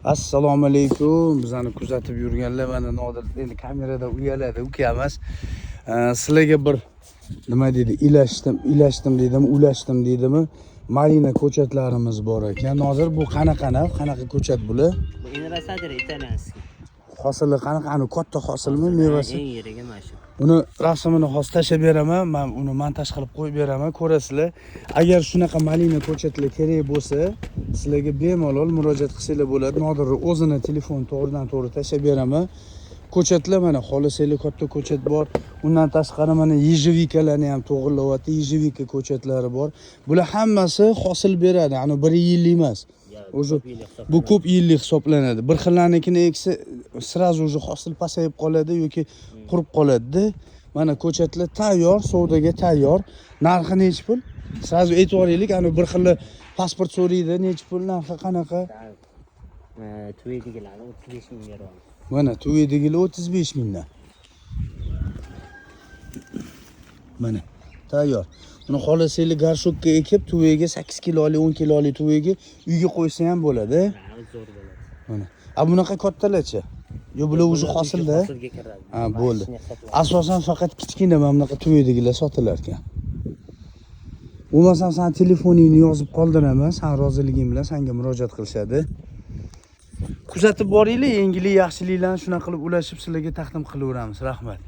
Assalomu alaykum. Bizani kuzatib yurganlar, mana Nodir endi kamerada uyaladi, ukamiz. Sizlarga bir nima deydi, ilashdim, ilashdim deydimi, ulashdim deydimi? Malina ko'chatlarimiz bor ekan. Nodir, bu qanaqa nav, qanaqa ko'chat bular? Bu Inrasadir итальянский. Hosili qanaqa? Ani katta hosilmi, mevasi? Eng yirigi mana shu. Uni rasmini hozir tashlab beraman, men uni montaj qilib qo'yib beraman, ko'rasizlar. Agar shunaqa malina ko'chatlar kerak bo'lsa, sizlarga bemalol murojaat qilsanglar bo'ladi. Nodirni o'zini telefon to'g'ridan to'g'ri tashlab beraman. Ko'chatlar mana xohlasanglar katta ko'chat bor. Undan tashqari mana yejevikalarni ham to'g'rilayapti. Yejevika ko'chatlari bor. Bular hammasi hosil beradi. Ani bir yillik emas. Уже bu ko'p yillik hisoblanadi. Bir xillarnikini eksa сразу уже hosil pasayib qoladi yoki qurib qoladi-da. Mana ko'chatlar tayyor, savdoga tayyor. Narxi nechi pul? Сразу aytib yuboraylik, ani bir xil pasport so'raydi, nechi pul, narxi qanaqa? Tuviydigilarni 35 ming beryapmiz. Mana tuvidagilar 35 mingdan. Mana tayyor. Buni xohlasanglar горшокка ekib, tuviga 8 kilolik, 10 kilolik tuviga uyga qo'ysa ham bo'ladi. Ha, zo'r bo'ladi. Mana. A bunaqa kattalarchi? Yo bular уже hosilda. Hosilga kiradi. Ha, bo'ldi. Shuni hisoblanadi. Asosan faqat kichkina mana bunaqa tuvidagilar sotilar ekan. Bo'lmasam san telefoningni yozib qoldiraman, san roziliging bilan sanga murojaat qilishadi. Kuzatib boringlar, yangilik, yaxshiliklarni shunaqa qilib ulashib sizlarga taqdim qilaveramiz. Rahmat.